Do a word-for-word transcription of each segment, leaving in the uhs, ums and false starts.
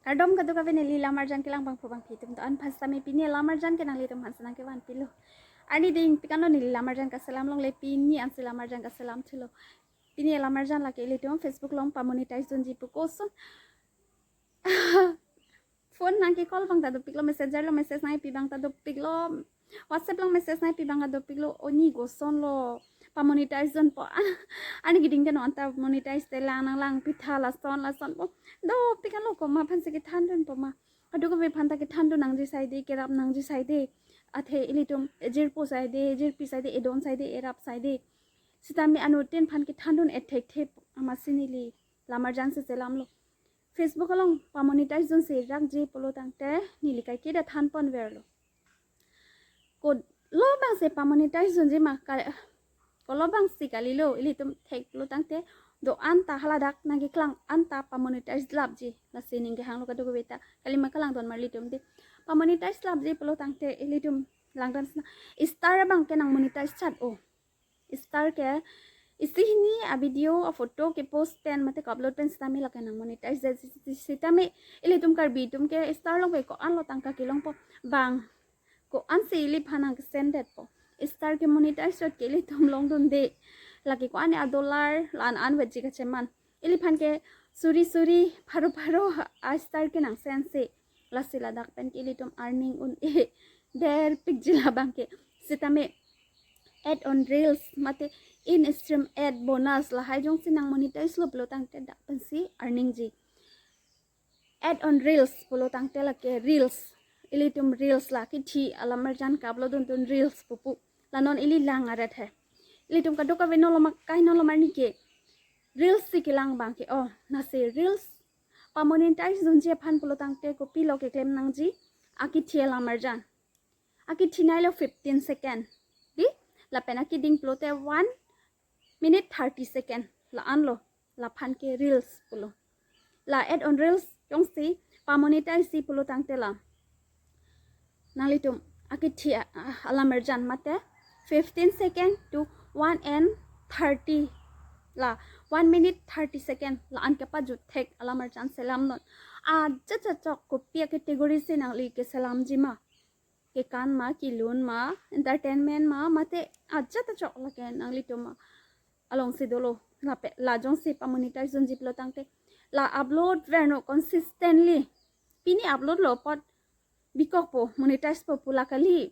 Kardom kadokave neli lamarjan kelang bangphu bangphi atum do-an aphan sitame pini lamarjan ke nanglitum aphan si nangkevan pilo. Arni ding pikano neli lamarjan kaselam longle, pini ansi lamarjan kaselam thulo. Pini lamarjan lake ilitum Facebook along pamonetize dunji pu koson. Phone nangke call abang ta dopiklo, messenger along message nangpi abang ta dopiklo, WhatsApp along message nangpi abang ta dopiklo, oni kosonlo pamonetize dunpo. Arni keding ke non ta monetize te lang nanglang pitha lason lasonpo. Dopiklo, komat aphan si kethan dunpo ma. Kadokave aphan ta kethan dun nangji saide, kerap nangji saide. Athe ilitum ejirpo saide, ejirpi saide, edon saide, erap saide. Sitame anuttin aphan kethan dun-et thekthe amatsi neli lamarjan si selamlo. Facebook along pamonetize dunsi rakji pulo tangte neli kaike ta than ponverlo. Kolo abangsi pamonetize dunji ma ka, kolo abangsi kalilo, ilitum thek pulo tangte do-an ta haladak nangkeklang an ta pamonetize lapji. Lasi ning kehanglo kadokave ta, kalima kalang don marlitum de. Pamonetize lapji pulo tangte ilitum langdam sina. Star abang ke nang monetize chat o. Star ke isi hini a video a photo ke post pen mate upload pen sitame lake nang monetize si-, si-, sitame ilitum Karbi atum ke star along pen ko-anlo tangka kelongpo, bang ko-ansi ili aphan nangkesendetpo. Star ke monetize chot ke ilitum longdunde. Lake ko-an a dollar la-an an vetji kacheman. Ili aphan ke suri suri pharo pharo a star ke nangsense. Lasi ladak pen ke ilitum earning un-e derpikji labang ke. Sitame ad on reels mate in-stream ad bonus lahai jongsi nang monetize lo pulo tangte dak pensi earning ji. Ad on reels pulo tangte lake reels. Ilitum reels la kithi alamarjan ka-upload duntun reels pupu. La non ili lang aret he. Ilitum kadokave non lo ma kai non lo ma arni ke reels si kelang abang ke. Oh, lasi reels pamonetize dunji aphan pulo tangte kopilo keklem nangji, akithi alamarjan. Akithi neilo fifteen second. Di, lapen akiding pulote one minute thirty second. La-anlo, laphan ke reels pulo. La ad on reels jongsi pamonetize si pulo tangte la nanglitum akithi a, a, alamarjan mate fifteen second to one and thirty, la one minute thirty second la-an kepajut thek alamarjan selam non. Ajat chachok kopi a category si nangli keselamji ma, kekan ma, kelun ma, entertainment ma, mate ajat chachok lake nanglitum ma alongsi dolo. Lapen la jongsi pamonetize dunji pulo tangte la upload vernon consistently. Pini upload lo apot bikokpo, monetize po pu la kali.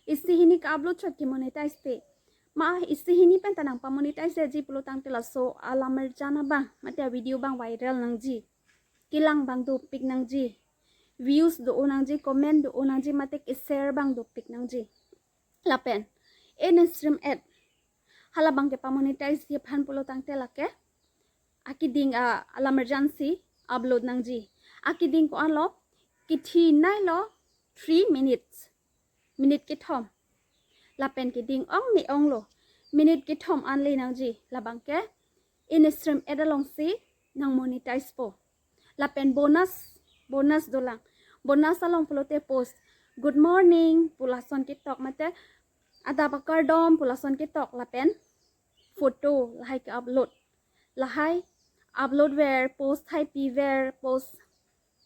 Isi hini ka-upload chot ke monetize te. Ma isi hini pen ta nang pamonetize ji pulo tangte laso alamarjan abang mate video abang viral nangji. Kelang abang dopik nangji. Views do-o nangji, comment do-o nangji, mate ke-share abang dopik nangji. Lapen in-stream ad, halabang ke pamonetize ji aphan pulo tangte lake akiding a alamarjan si upload nangji. Akiding ko-anlo, kithi neilo three minutes, minute kethom. Lapen keding ong me-onglo, minute kethom an le nangji. Labang ke in-stream ad alongsi nang monetize po. Lapen bonus, bonus dolang. Bonus along pulote post, "Good morning" pu lason ketok mate "Adap akardom" pu lason ketok, lapen photo lahai ke-upload. Lahai upload ver, post hai piver, post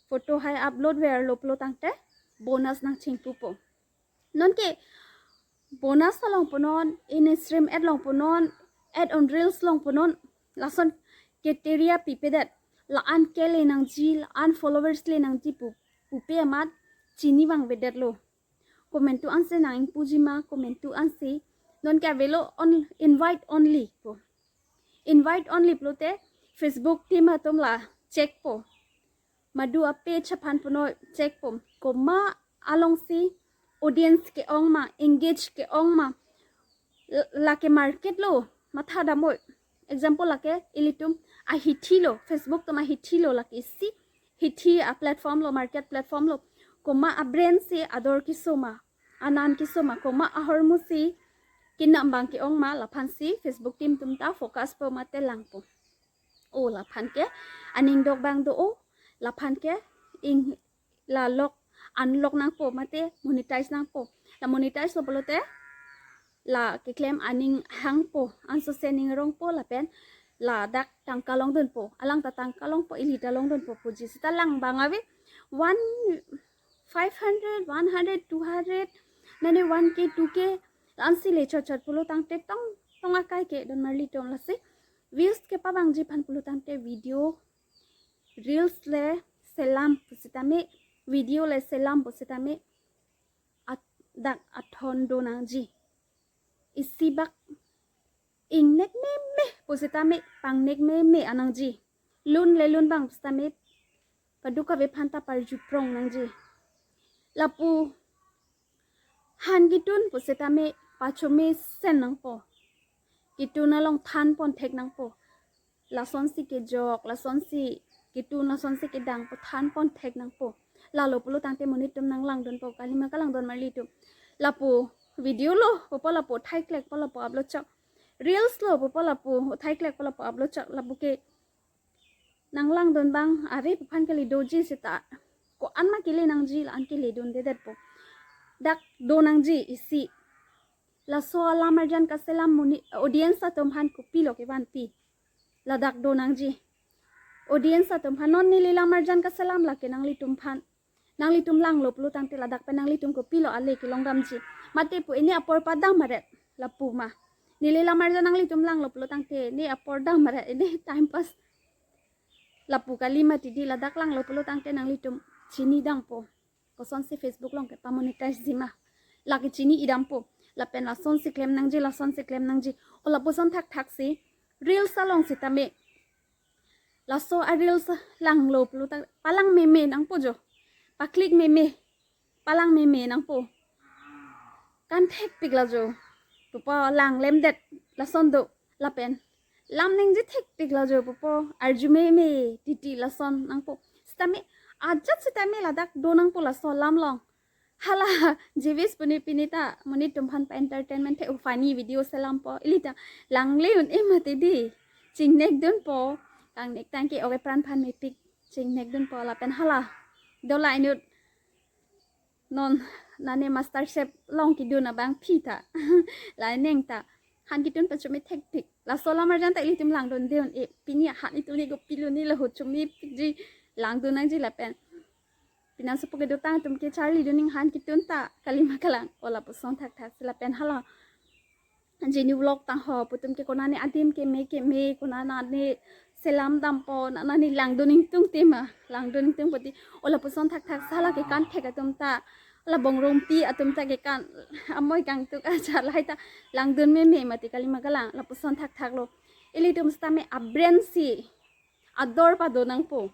photo hai upload verlo pulo tangte bonus nangchingpupo. Nonke bonus along punon, in-stream ad along punon, ad on reels along punon, lason criteria pipedet. La-an ke le nangji, la-an followers le nangji pu, pupe amat chini vangvedetlo. Komantu ansi nang ingpuji ma, komantu ansi. Nonke avelo on, invite only pu. Invite only pulote Facebook team atum la check po. Madu a page aphan puno check po. Komat alongsi audience ke-ong ma, engage ke-ong ma. L-, lake market lo, matha damoi. Example lake ilitum ahithi lo, Facebook atum ahithi lo, lake isi hithi a platform lo, market platform lo. Komat a brand si ador keso ma, anan keso ma, komat ahormu si kenam abang ke-ong ma, laphan si Facebook team atum ta focus po mate langpo. O laphan ke aning dok abang do-o, laphan ke ing la lok, unlock nangpo mate monetize nangpo. La monetize lo pulote la keklem aning hangpo, ansose ning rongpo lapen Ladak tangka longdunpo, alang ta tangka longpo, ili ta longdunpo puji seta lang bang ave, one, five hundred, one hundred, two hundred, mane one K, two K, la-ansi le chot chot pulo tangte tong tong akai ke don marli atum. Lasi views kepavangji aphan pulo tangte video, reels le selam pusitame, video le selam pusitame, at-, dak athon do nangji. Isi bak ingnek meme pusitame pangnek meme anangji. Lun le lun bang pusitame kadokave aphan ta parjuprong nangji. Lapu han kitun pusitame pachomesen nangpo. Kitun along thanpon thek nangpo. Lasonsi kejok, lasonsi kitun, lasonsi kedang pu thanpon thek nangpo. Lalo pulo tangte monit atum nanglangdunpo, kalima kalang don marli atum. Lapu video lo pupo lapu thaiklek po lapu upload chok. Reels lo pupo lapu thaiklek po lapu upload chok. Lapu ke nanglangdun bang ave pu aphan kali doji seta, ko-an ma kele nangji la-an kele dundedetpo. Dak do nangji isi. Laso alam arjan kaselam monit audience atum aphan kopilo kevanpi. Ladak do nangji. Audience atum aphan non neli lam arjan kaselam lake nanglitum aphan. Nanglitum langlo pulo tangte ladak pen nanglitum kopilo ale kelong damji. Mate pu ini apor padam maret lapu ma. Neli lam arjan nanglitum langlo pulo tangte ne apor dam maret ini time pass. Lapu kali mati di, ladak langlo pulo tangte nanglitum chini dampo. Kosonsi Facebook along ke pamonetize ji ma. Lake chini idampo. Lapen lasonsi klem nangji, lasonsi klem nangji. O lapuson thakthak si reels along sitame. Laso a reels langlo pulo tang palang meme nangpo jo. Paklik meme. Palang meme nangpo. Kan thekpik la jo. Pupo lang lemdet lason do. Lapen lam ningje thekpik la jo pupo. Arju meme titi lason nangpo. Sitame ajat sitame ladak do nangpo laso alam along. Hala, Jewish puni pini ta monit atum aphan pa entertainment the, o funny video selampo. Ili ta langle un-e mati di. Chingnek dunpo. Kangnek tangke oke pran aphan mepik. Chingnek dunpo lapen hala. Dola inut non nane master chef along kedun abang phi ta. La neng ta. Han kitun pachumi thektik. Laso lam arjan ta ilitum langdunde un-e. Pini han itum ni kopilo ni lahut chumi pikji, langdun nangji lapen. Pini asopo kedotang atum kecharlidun ning han kitun ta kalima kalang. O lapuson thakthak si lapen hala. Jeni vlog tang ho pu atum ke konane adim keme keme, konane selam dampo, nane langdun ingtung tema, langdun ingtung poti. O lapuson thakthak si hala kekan thek atum ta, la bongrongpi atum ta kekan amoi kangtuk aja lahai ta langdun meme mati kalima kalang, lapuson thakthak lo. Ilitum sitame a-brain si ador pado nangpo.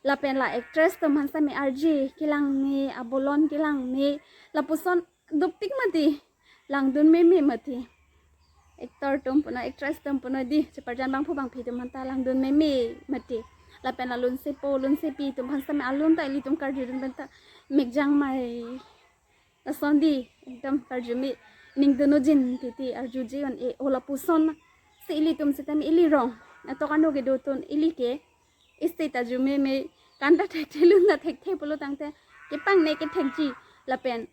Lapen la actress atum aphan sitame arje kelang me, abolon kelang me, lapuson dopik mati, langdun meme mati. Actor atum puno, actress atum puno di, cheparjan bangphu bangphi atum aphan ta langdun meme mati. Lapen la lunsepo, lunsepi atum aphan sitame alun ta ilitum karjudun pen ta mekjang mai. Lason di, ekdom karju me, ningdun ujin titi arjuji un-e, o lapuson. Si ilitum sitame ili rong. Atok ano kedotun ili ke. Isi ta arju meme, kan ta thekthe lun ta thekthe pulo tangte. Kepang ne kethekji. Lapen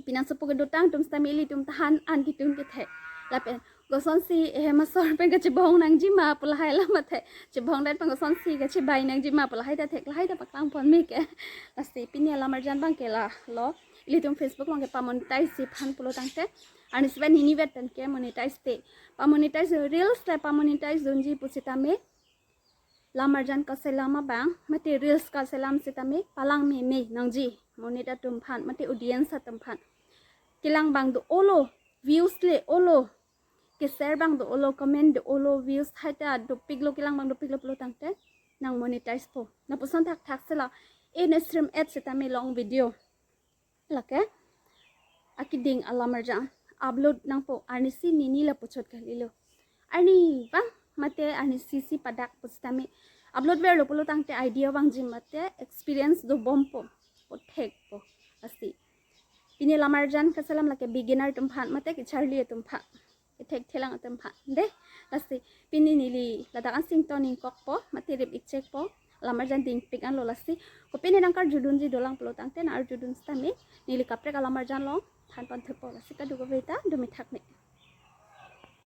pini asopo kedotang atum sitame ilitum ta han an kitun kethek. Lapen kosonsi ehem asor pen kachebong nangji ma pu lahai alam athe. Chebongdet pen kosonsi kachebai nangji ma pu lahai ta thek, lahai ta paklangpon me ke. Lasi pini alam arjan abang ke la lo. Ilitum Facebook along ke pamonetize ji aphan pulo tangte. Arnisi pen hini vet pen ke monetize te. Pamonetize reels le pamonetize dunji pusitame. Lam arjan kaselam abang, mate reels kaselam sitame, palang meme nangji. Monit atum aphan, mate audience atum aphan. Kelang abang do-olo, views le olo. Ke-share abang do-olo, comment do-olo, views hai ta dopik lo, kelang abang dopik lo pulo tangte. Nang monetize po. Lapuson thakthak si la. E ne stream ad sitame long video. Lake. Akeding alam arjan. Upload nangpo. Arnisi nini lapuchot kalilo. Arni vang mate arnisi si padak pusitame. Upload verlo pulo tangte idea vangji mate experience dobompo. Pothekpo. Lasi. Pini lam arjan kaselam lake beginner atum aphan mate kecharli atum aphan. Kethekthelang atum aphan. De, lasi pini neli ladak ansi ington ingkokpo, mate rip ikchekpo, lam arjan dingpik anlo lasi. Kopine nang karjudunji dolang pulo tangte nang arjudun sitame, neli kaprek alam arjan along thanpon thupo lasi kadokave ta, do mithak me.